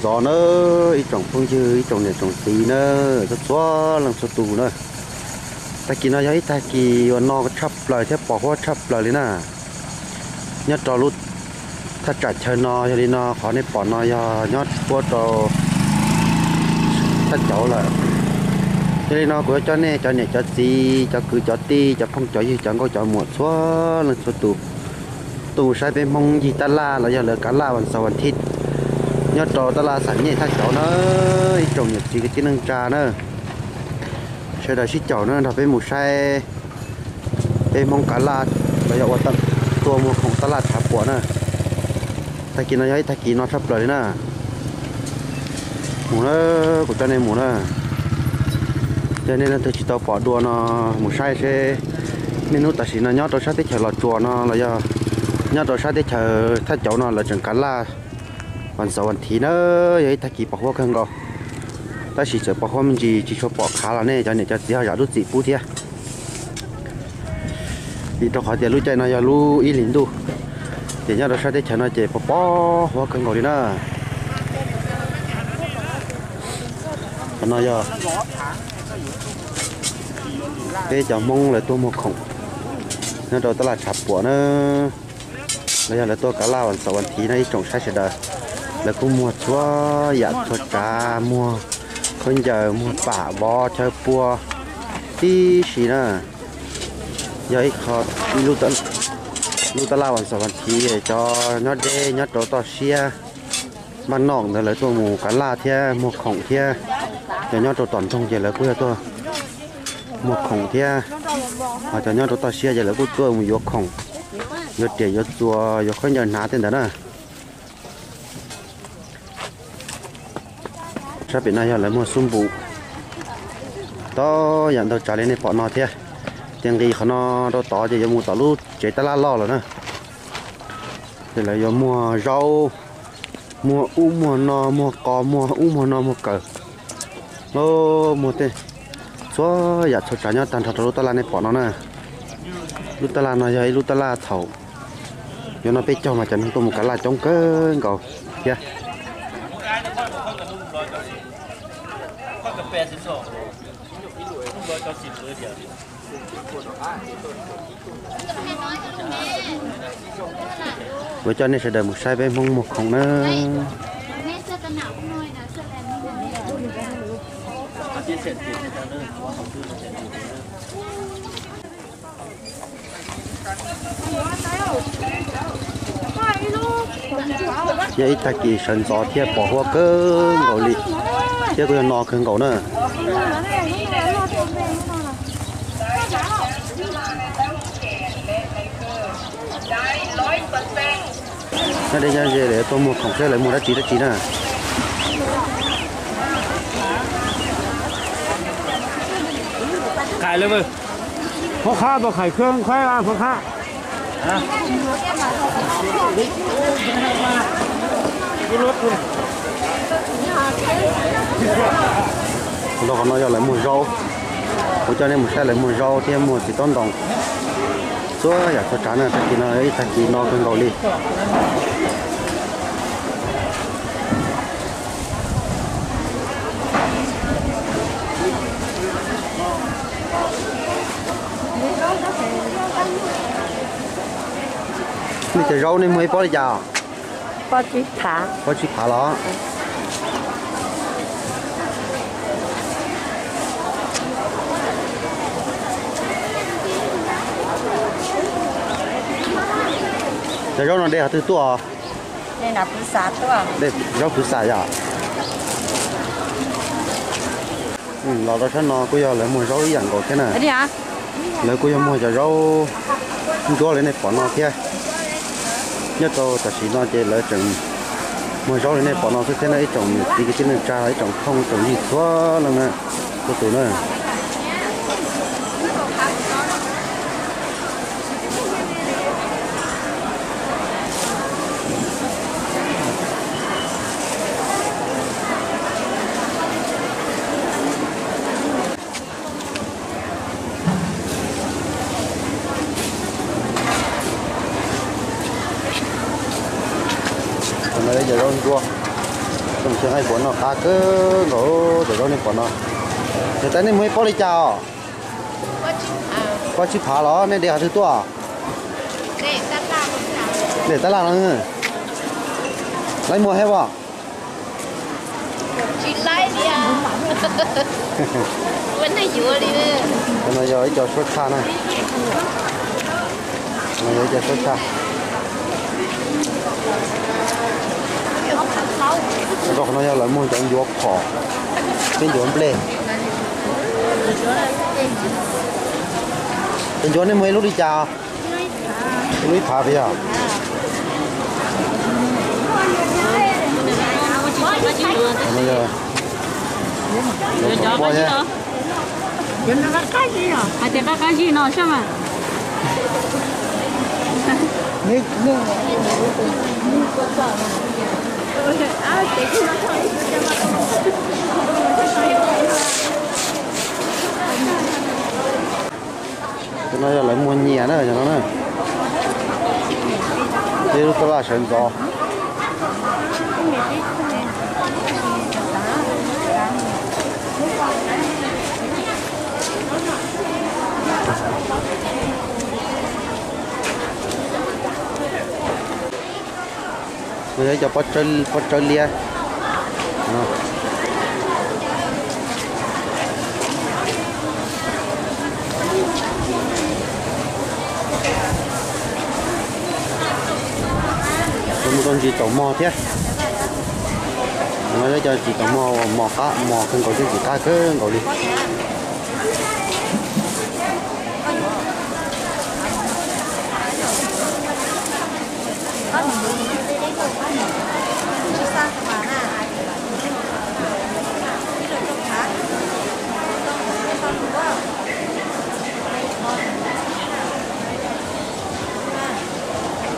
Ntxov na, ib tsoom phooj ywg, ib tsoom niam tsoom txiv na, txhua txhua leej txhua tus na. Tag kis no yog ib tag kis uas no tshaj plaws thiab pos huab tshaj plaws li na. Nyob rau lub thaj tsam chaw no yog li no, qhov nej pom no yog nyob puab rau thaj cauv lawm. Yog li no kuv yuav coj nej cov niam cov txiv, cov kwv cov tij, cov phooj cov ywg, cov nkauj cov muam txhua leej txhua tus tuaj mus saib peb Hmoob yig tab laj los yog lawv kav laj vas xaum vas thiv nyob rau tab laj xam nyej thaj cauv na. Ib tsoom niam txiv kwv tij neej tsa na, sawv daws sib caum na nrog peb mus saib peb Hmoob kav laj los yog ua tua muag khoom tab laj tshav puam na. Tag kis no yog ib tag kis no tshaj plaws li na. Mus na, kuv coj nej mus na. Yog nej leej twg tsis tau pom dua no mus saib seb niaj hnub tam sim no nyob rau sab teb chaws Los Tsuas no los yog nyob rau sab teb chaws thaj cauv no lawv tseem kav laj vas xaum vas thiv na. Yog ib tag kis pos huab kawg nkaus, tab sis txawm pos huab me ntsis tsis tshua pom qhav los nej cov niam cov txiv ho zam lub txim pub thiab. Vim rau qhov tias lub caij no yog lub ib hlis ntuj, ces nyob rau sab teb chaws no ces pos pos huab kawg nkaus li na. Qhov no yog peb cov Hmoob lawv tuaj muag khoom nyob rau tab laj tshav puam na, los yog lawv tuaj kav laj vas xaum vas thiv na ib tsoom saib sawv daws. Lawv kuj muag txhua yam txhua tsav, muag khaub ncaws, muag pam vov chaw pua tib si na. Yog ib qho, lub tab laj vas xaum vas thiv, cov nyob deb nyob rau toj siab npaj noj ntawd lawv tuaj mus kav laj thiab muag khoom thiab. Cov nyob rau tom nroog ces lawv kuj yog tuaj muag khoom thiab, ho cov nyob rau toj siab ces lawv kuj tuaj mus yuav khoom, yuav riam yuav txuas yuav khaub ncaws hnav tej ntawd na. Sab pem no yog lawv muag xub npum, tau yam ntau tsav li nej pom no thiab. Ces nqis qhov no rau tod ces yuav mus tom lub tsev tab laj loj lawm na. Ces lawv yuav muag zaub, muag ub muag no, muag qos, muag ub muag no, muag kawm, muag tej txhua yam txhua tsav nyob tag nrho rau lub tab laj nej pom no na. Lub tab laj no yog ib lub tab laj thaum yuav no peb caug mas cov neeg tuaj mus kav laj coob kawg nkaus thiab. Kuv coj nej sawv daws mus saib peb Hmoob muag khoom na. Yog ib tag kis sawv ntxov thiab pos huab kawg nkaus li, thiab kuj yog no kawg nkaus na. Nyob deb nyob ze lawv tuaj muag khoom seb lawv muag dab tsi dab tsi na. Phó khab, phó khab, phó khab. Los qhov no yog lawv muag zaub, kuv coj nej mus saib lawv muag zaub thiab muag txiv taub ntoos, txhua yam txhua tsav na. Tag kis no ib tag kis no kawg nkaus li. Nej cov zaub nej muag ib pob li cas? Pob tsib phav los? Cov zaub no de qhov twg tuaj? Zaub pwv xam yom. Los rau sab no kuj yog lawv muag zaub ib yam nkaus thiab na. Lawv kuj yog muag cov zaub ntsuab li nej pom no thiab. Nyob rau tam sim no ces lawv tseem muag zaub li nej pom no xwb thiab na, ib tsoom niam txiv kwv tij neej tsa, ib tsoom phooj tsoom ywg txhua leej na, txhua tus na. Cov zaub ntsuab, Nqaij puav no qab kawg nkaus, cov zaub nej pom no. Yog tas nej muag ib pob li cas os? Pob tsib phav los nej de qhov twg tuaj? De tab laj no. Laib muag thiab os? Cov no yog ib co suab tshaj na. Cov no yog ib co suab tshaj. Rau qhov no yog lawv muag cov ncuav phom thiab ncuav nplej. Cov ncuav nej muag ib lub li cas? Ib lub ib phav puas yog? Cov no yog, yog cov poj thiab. Hais tias qab qab zib no sab mas. Cov no yog lawv muag nyias na, cov no na. Ib lub tab laj sawv ntxov. Yog ib co pob tsawb liab. Mus rau ntsis taum mog thiab. No yog ib co ntsis taum mog, mos qab, mos kawg nkaus thiab ntxim qab kawg nkaus li.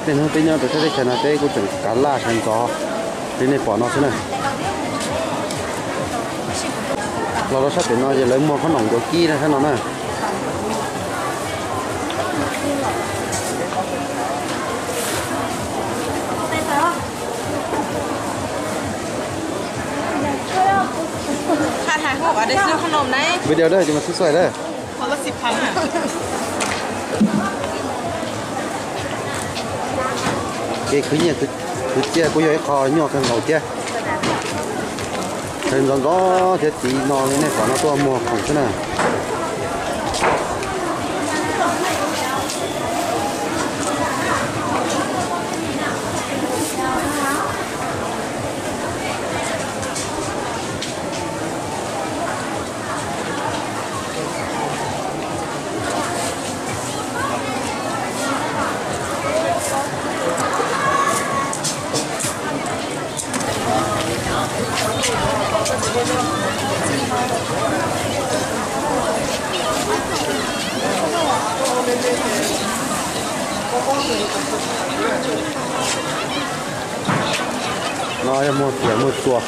Tej hnub peb nyob rau sab teb chaws no peb kuj tseem kav laj sawv ntxov li nej pom no xwb na. Los rau sab pem no ces lawv muag khob noom ncuav kib na sab no na. Video da, ces mas xub xuaim da. Kev khwv nyiaj khwv txiaj kuj yog ib qho nyuaj kawg nkaus thiab. Sawv ntxov ntxov thiab, tiv no li nej pom no tuaj muag khoom xwb na. No yog muag tias muag tsuas.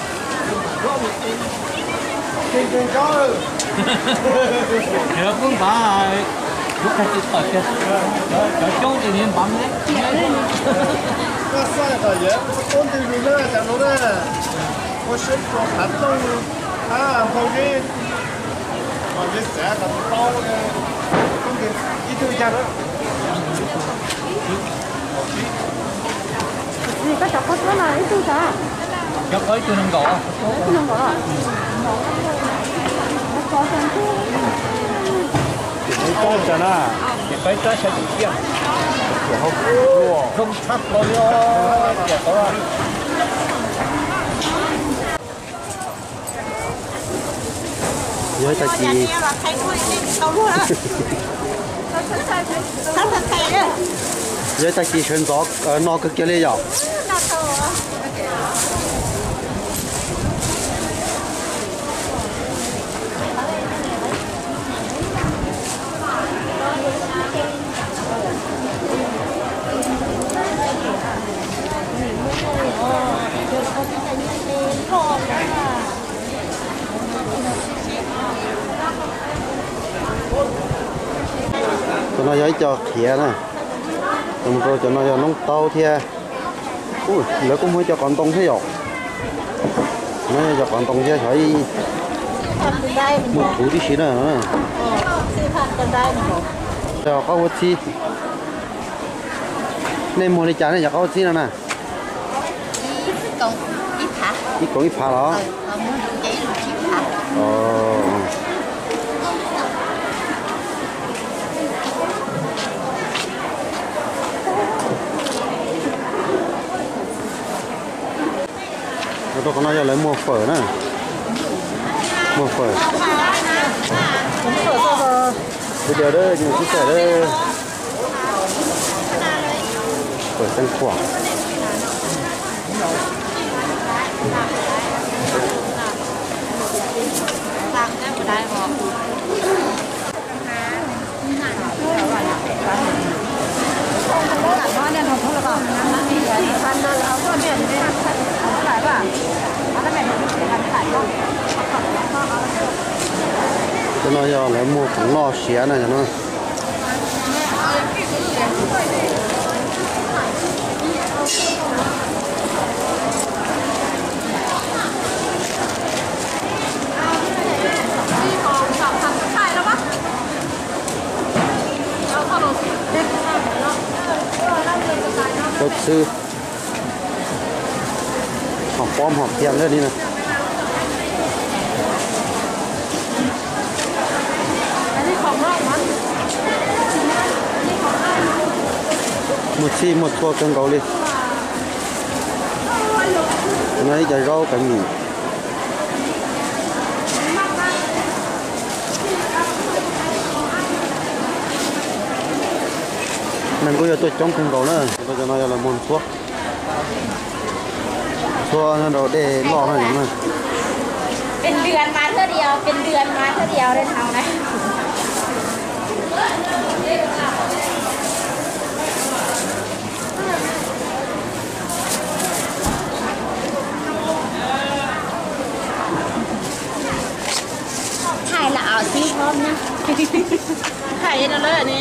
Cov coob ces niag npam ne. Ua siab rau qhav rooj, qhav npau zeb, zeb xav kom tau, ib tug yag. Koj cov qhaub txhab no ib tug tag? Cov qhaub ib tug nees nkaum. Ib tug nees nkaum los? Ib tug tag na. Ces qhaub ib txhab xya caum ciaj. Zoo tshaj plaws li os. Yog ib tag kis, yog ib tag kis sawv ntxov no kawg kiag li yom. Cov no yog ib co qhiav na. Cov no yog noob taub thiab. Lawv kuj muag ib co qos ntoo thiab yom. Cov qos ntoo thiab xyov ib muaj txhuv tib si na. Cov qos ua txhib, nej muag li cas nej cov qos ua txhib no na? Ib koom ib phav los? Rau qhov no yog lawv muag fawm na. Muag fawm. Kuv diav, kuv fawm, fawm xeev khuam. Cov no yog lawv muag khoom noj siav na cov no. Rau txhwb, hom pob hom phiaj lawm li na. Muaj txhij muaj txhua kawg nkaus li. No ib co zaub kav mis. Neeg kuj yog tuaj coob kawg nkaus na. Cov no yog lawv muag ntxhuab, ntxhuab nyob rau dej loj na yom na. Thaij los xwb hov na. Thaij no lawm ne.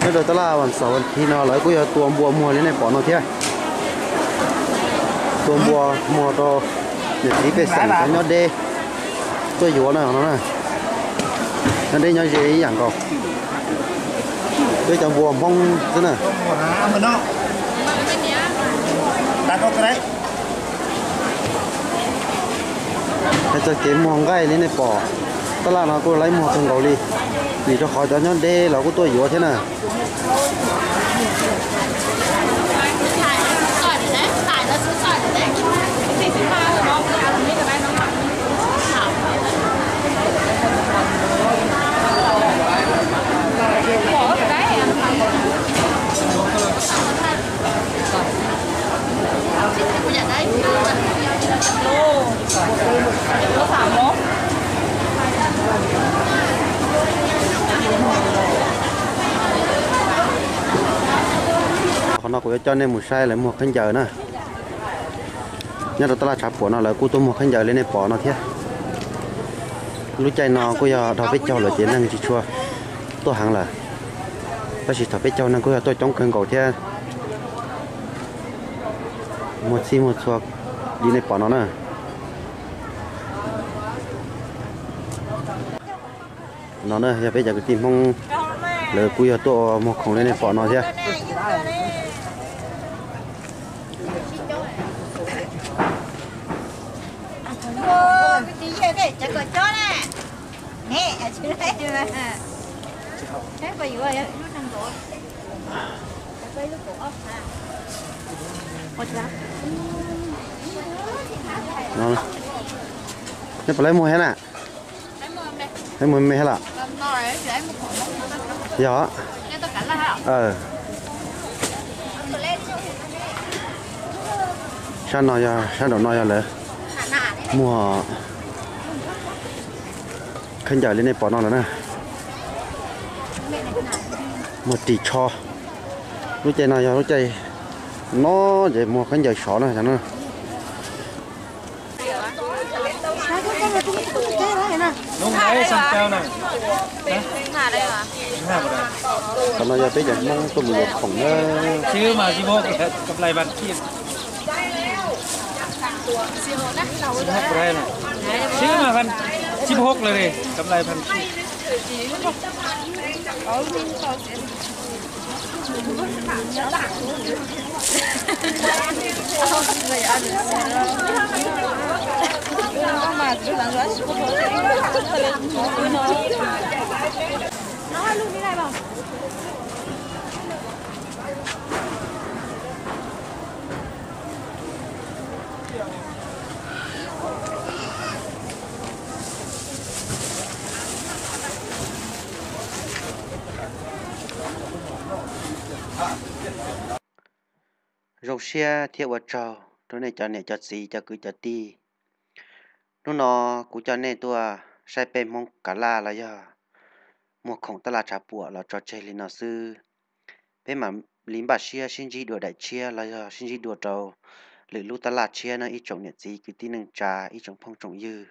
Nyob rau tab laj vas xaum vas thiv no lawv kuj yog tua npua muag li nej pom no thiab. Tua npua muag rau niam txiv pej xeem cov nyob deb tuaj yuav na no na. Nyob deb nyob ze ib yam nkaus. Peb cov npua Hmoob xwb na. Hais txog kev muag nqaij li nej pom, tab laj no kuj laib muag kawg nkaus li, vim rau qhov cov nyob deb los kuj tuaj yuav thiab na. Qhov no kuv yuav coj nej mus saib lawv muag khaub ncaws na. Nyob rau tab laj tshav puam no lawv kuj tuaj muag khaub ncaws li nej pom no thiab. Lub caij no kuj yog dhau peb caug lawm ces neeg tsis tshua tuaj heev lawm, tab sis thaum peb caug neeg kuj yog tuaj coob kawg nkaus thiab. Muag txhij muag txhua li nej pom no na. No na yog peb cov kwv tij Hmoob, lawv kuj yog tuaj ua muag khoom li nej pom no thiab. Nej puas laib muag thiab na? Laib muag me thiab los? Yog. Sab no yog, sab nraum no yog lawv muag khaub ncaws li nej pom no lawm na. Muag ris tsho. Lub caij no yog lub caij no ces muag khaub ncaws sov na cov no. Qhov no yog peb cov Hmoob tuaj mus yuav khoom na. Sib hauv lawm, sib hauv lawm, kam lai phan sib. Zoo siab thiab ua tsaug rau nej cov niam cov txiv cov kwv cov tij. Hnub no kuv coj nej tuaj saib peb Hmoob kav laj los yog muag khoom tab laj tshav puam los tso tseg li no xwb. Peb mam li npaj siab sib ntsib dua daim tshiab los yog sib ntsib dua rau lwm lub tab laj tshiab no ib tsoom niam txiv kwv tij neej tsa ib tsoom phooj tsoom ywg.